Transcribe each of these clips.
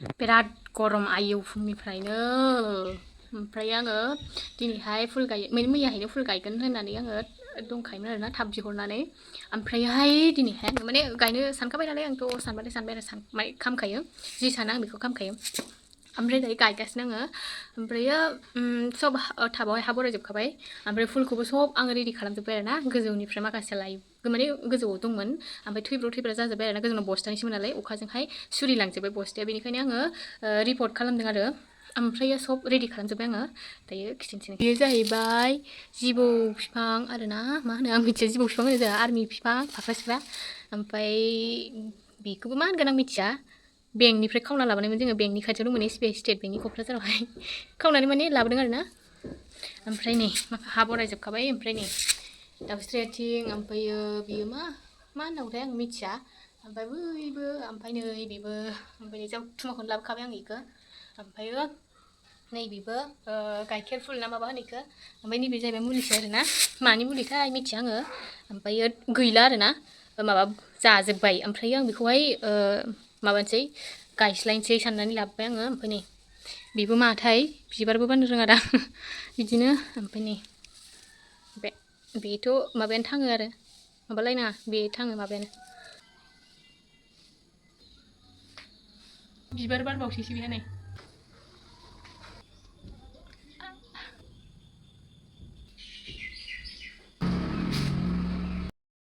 बिराद गरम आयौ फुंनिफ्रायनो ओमफ्राय आङो दिनैहाय फुल मैयाहायनो फुल गायगोन होननानै आङो दंखायोमोन आरोना थाब बिहरनानै ओमफ्रायहाय दिनैहाय माने गायनो सानखाबाय नालाय आंथ' सानबाथाय सानबाय आरो माने खामखायो जि सानो आं बेखौ खामखायो ओमफ्राय दायो गायगासिनो आङो ओमफ्रायो सब टाबावहाय हा बरायजोबखाबाय ओमफ्राय फुलखौबो सब आङो रेडि खालामजोब्बाय आरोना गोजौनिफ्राय माखासे लायो माने गोजौआव दंमोन ओमफ्राय थैब्र' जाजोब्बाय आरोना गोजौनाव बस्थानिसोमोन नालाय अखाजोंहाय सुरिलांजोब्बाय बस्थाया बेनिखायनो आङो रिपर्ट खालामदों आरो ओमफ्राय सब रेडि खालामजोब्बाय आङो दायो खिन्थिनोसै बेयो जाहैबाय जिबौ बिफां आरोना मा होनो आं मिथिया जिबौ बिफां होनो जोंहा आर्मि बिफां फाख्रा सिख्रा ओमफ्राय बेखौबो मा होनगोन आं मिथिया बेंकनिफ्राय खावना लाबोनायमोन जोङो बेंकनि खाथियाव दंमोन एसबिआइ स्टेट बेंकनि क'क्राझारावहाय खावनानै माने लाबोदों आरोना ओमफ्राय नै हा बरायजोबखाबाय ओमफ्राय नै दाउस्रि आथिं ओमफ्रायो बियो मा होननांगौथाय आं मिथिया ओमफ्राय बैबो ओमफ्राय नै बेबो ओमफ्राय जावथुमाखौनो लाबोखाबाय आं बेखौ ओमफ्रायो नैबेबो गाइखेर फुल ना माबा होनो बेखौ ओमफ्राय नैबे जाहैबाय मुलिसो आरोना मानि मुलिथाय मिथिया आङो ओमफ्रायो गैला आरोना माबा जाजोब्बाय ओमफ्रायो आं बेखौहाय माबानोसै गायस्लायनोसै साननानै लाबोबाय आङो ओमफ्राय नै बेबो माथाय बिबारबो बारनो रोङा दा बिदिनो ओमफ्राय नै बेथ' माबायानो थाङो आरो माबालायनाङा बे थाङो माबायानो बिबार बारबावसैसो बेहा नै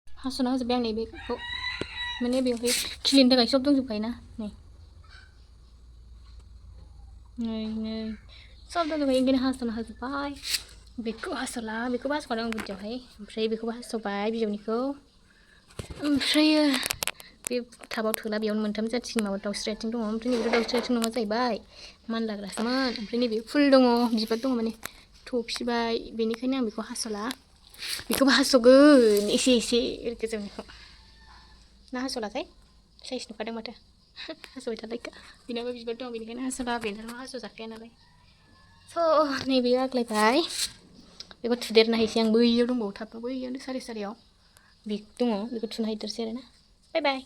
हास'ना होजोब्बाय आं नैबेखौ माने बेवहाय खिलिनो थाखाय सब दंजोबखायोना नै सब दंजोबखायो ओंखायनो हास'ना होजोब्बाय बेखौ हास'ला बेखौबो हास'खादों आं गुदियावहाय ओमफ्राय बेखौबो हास'बाय बिजौनिखौ ओमफ्रायो बे टाबाव थोला बेयावनो मोनथाम जाथिनि माबा दाउस्रि आथिं दङ ओमफ्राय नैबेथ' दाउस्रि आथिं नङा जाहैबाय मानलाग्रासोमोन ओमफ्राय नैबे फुल दङ बिबार दङ माने थफिबाय बेनिखायनो आं बेखौ हास'ला बेखौबो हास'गोन एसे गोजौनिखौ ना हास'लाथाय साइज नुखादों माथो हास'बाय थालायखा बेनाबो बिबार दं बेनिखायनो हास'ला बेनाथ' हास'जाखाया नालाय स' नैबेयो आग्लायबाय बेखौ थुदेरना हैसै आं बैयाव दंबावो थाबा बैयावनो सारियाव बे दङ बेखौ थुना हैदेरसै आरोना बाय बाय